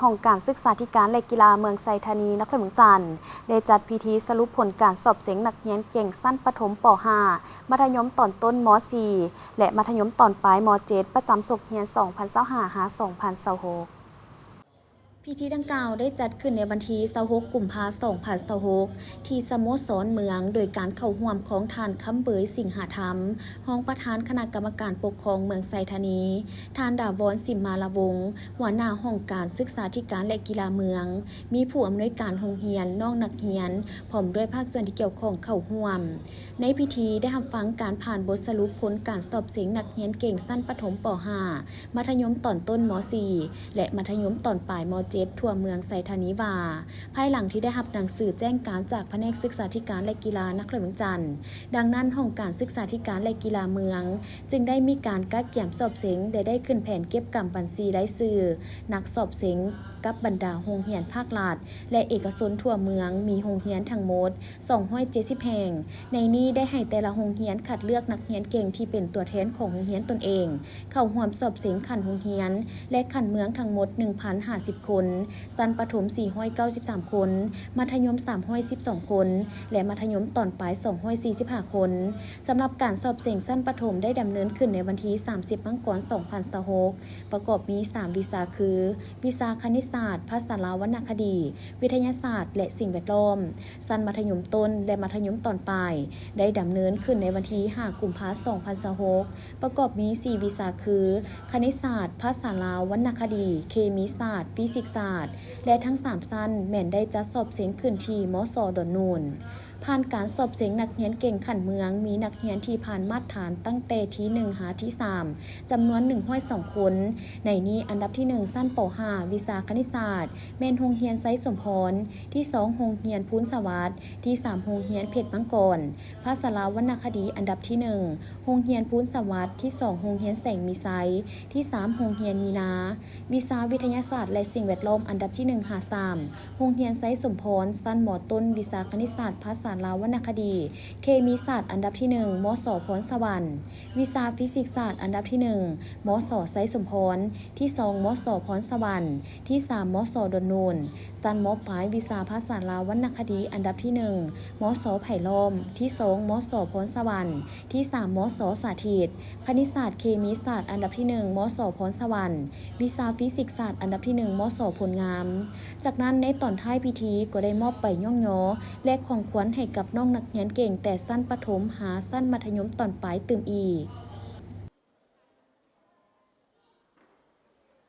ຫ້ອງການສຶກສາທິການ ແລະ ກິລາເມືອງໄຊທານີ ນະຄອນຫຼວງວຽງຈັນ ໄດ້ຈັດພິທີສະຫຼຸບຜົນການສອບເສັງນັກຮຽນເກັ່ງຊັ້ນປະຖົມ ປໍຫ້າ ມັດທະຍົມຕອນຕົ້ນ ມໍສີ່ ແລະ ມັດທະຍົມຕອນປາຍ ມໍເຈັດ ປະຈຳສົກຮຽນ ສອງພັນຊາວຫ້າ ຫາ ສອງພັນຊາວຫົກ. ພິທີດັ່ງກ່າວໄດ້ຈັດຂຶ້ນໃນວັນທີ ຊາວຫົກ ກຸມພາ ສອງພັນຊາວຫົກ ທີ່ສະໂມສອນເມືອງ ໂດຍການເຂົ້າຮ່ວມຂອງທ່ານ ຄຳເບີຍ ສິງຫາທຳ ຮອງປະທານຄະນະກຳມະການປົກຄອງເມືອງໄຊທານີ, ທ່ານ ດາວອນ ສິມມາລະວົງ ຫົວໜ້າຫ້ອງການສຶກສາທິການ ແລະ ກິລາເມືອງ, ມີຜູ້ອຳນວຍການໂຮງຮຽນ, ນ້ອງນັກຮຽນ ພ້ອມດ້ວຍພາກສ່ວນທີ່ກ່ຽວຂ້ອງເຂົ້າຮ່ວມ. ໃນພິທີໄດ້ຮັບຟັງການຜ່ານບົດສະຫຼຸບຜົນການສອບເສັງນັກຮຽນເກັ່ງຊັ້ນປະຖົມ ປໍຫ້າ ມັດທະຍົມຕອນຕົ້ນ ມໍສີ່ ແລະ ມັດທະຍົມຕອນປາຍ ມໍເຈັດ ທົ່ວເມືອງໄຊທານີວ່າ, ພາຍຫຼັງທີ່ໄດ້ຮັບໜັງສືແຈ້ງການຈາກພະແນກສຶກສາທິການ ແລະ ກິລານະຄອນຫຼວງວຽງຈັນ, ດັ່ງນັ້ນ ຫ້ອງການສຶກສາທິການ ແລະ ກິລາເມືອງ ຈຶ່ງໄດ້ມີການກະກຽມສອບເສັງ ແລະ ໄດ້ຂຶ້ນແຜນເກັບກຳບັນຊີລາຍຊື່ນັກສອບເສັງ ກັບບັນດາໂຮງຮຽນພາກລັດ ແລະ ເອກະຊົນທົ່ວເມືອງ ມີໂຮງຮຽນທັງໝົດ ສອງຮ້ອຍເຈັດສິບແຫ່ງ. ໃນນີ້ໄດ້ໃຫ້ແຕ່ລະໂຮງຮຽນຄັດເລືອກນັກຮຽນເກັ່ງທີ່ເປັນຕົວແທນຂອງໂຮງຮຽນຕົນເອງ ເຂົ້າຮ່ວມສອບເສັງຂັ້ນໂຮງຮຽນ ແລະ ຂັ້ນເມືອງທັງໝົດ ໜຶ່ງພັນຫ້າສິບຄົນ, ຊັ້ນປະຖົມ ສີ່ຮ້ອຍເກົ້າສິບສາມຄົນ, ມັດທະຍົມ ສາມຮ້ອຍສິບສອງຄົນ ແລະ ມັດທະຍົມຕອນປາຍ ສອງຮ້ອຍສີ່ສິບຫ້າຄົນ. ສຳລັບການສອບເສັງຊັ້ນປະຖົມໄດ້ດຳເນີນຂຶ້ນໃນວັນທີ ສາມສິບ ມັງກອນ ສອງພັນຊາວຫົກ ປະກອບມີ ສາມ ວິຊາຄື ວິຊາຄະນິດສາດ, ພາສາລາວວັນນະຄະດີ, ວິທະຍາສາດ ແລະ ສິ່ງແວດລ້ອມ. ຊັ້ນມັດທະຍົມຕົ້ນ ແລະ ມັດທະຍົມຕອນປາຍ ໄດ້ດຳເນີນຂຶ້ນໃນວັນທີ ຫ້າ ກຸມພາ ສອງພັນຊາວຫົກ ປະກອບມີ ສີ່ ວິຊາຄື ຄະນິດສາດ, ພາສາລາວວັນນະຄະດີ, ເຄມີສາດ, ຟີຊິກສາດ ແລະ ທັງສາມຊັ້ນແມ່ນໄດ້ຈັດສອບເສັງຂຶ້ນທີ່ ມສ ດອນນູນ. ຜ່ານການສອບເສັງນັກຮຽນເກັ່ງຂັ້ນເມືອງ ມີນັກຮຽນທີ່ຜ່ານມາດຖານຕັ້ງແຕ່ທີໜຶ່ງຫາທີສາມ ຈຳນວນໜຶ່ງຮ້ອຍສອງຄົນ. ໃນນີ້ ອັນດັບທີໜຶ່ງ ຊັ້ນ ປໍຫ້າ ວິຊາຄະນິດສາດ ແມ່ນໂຮງຮຽນໄຊສົມພອນ, ທີສອງ ໂຮງຮຽນພູນສະຫວັດ, ທີສາມ ໂຮງຮຽນເພັດມັງກອນ. ພາສາລາວວັນນະຄະດີ ອັນດັບທີໜຶ່ງ ໂຮງຮຽນພູນສະຫວັດ, ທີສອງ ໂຮງຮຽນແສງມີໄຊ, ທີສາມ ໂຮງຮຽນມີນາ. ວິຊາວິທະຍາສາດ ແລະ ສິ່ງແວດລ້ອມ ອັນດັບທີໜຶ່ງຫາສາມ ໂຮງຮຽນໄຊສົມພອນ ຊັ້ນ ມ ຕົ້ນ ວິຊາຄະນິດສາດ, ພາສາລາວວັນນະຄະດີ, ເຄມີສາດ ອັນດັບທີໜຶ່ງ ມສ ພອນສະຫວັນ, ວິຊາຟີຊິກສາດ ອັນດັບທີໜຶ່ງ ມສ ໄຊສົມພອນ, ທີສອງ ມສ ພອນສະຫວັນ, ທີສາມ ມສ ດອນນູນ. ຊັ້ນ ມ ປາຍ ວິຊາພາສາລາວວັນນະຄະດີ ອັນດັບທີໜຶ່ງ ມສ ໄຜ່ລ້ອມ, ທີສອງ ມສ ພອນສະຫວັນ, ທີສາມ ມສ ສາທິດ, ຄະນິດສາດ, ເຄມີສາດ ອັນດັບທີໜຶ່ງ ມສ ພອນສະຫວັນ, ວິຊາຟີຊິກສາດ ອັນດັບທີໜຶ່ງ ມສ ໂພນງາມ. ຈາກນັ້ນ ໃນຕອນທ້າຍພິທີກໍໄດ້ມອບໃບຍ້ອງຍໍ ແລະ ຂອງຂວັນໃຫ້ກັບນ້ອງນັກຮຽນເກັ່ງແຕ່ຊັ້ນປະຖົມຫາຊັ້ນມັດທະຍົມຕອນປາຍຕື່ມອີກ.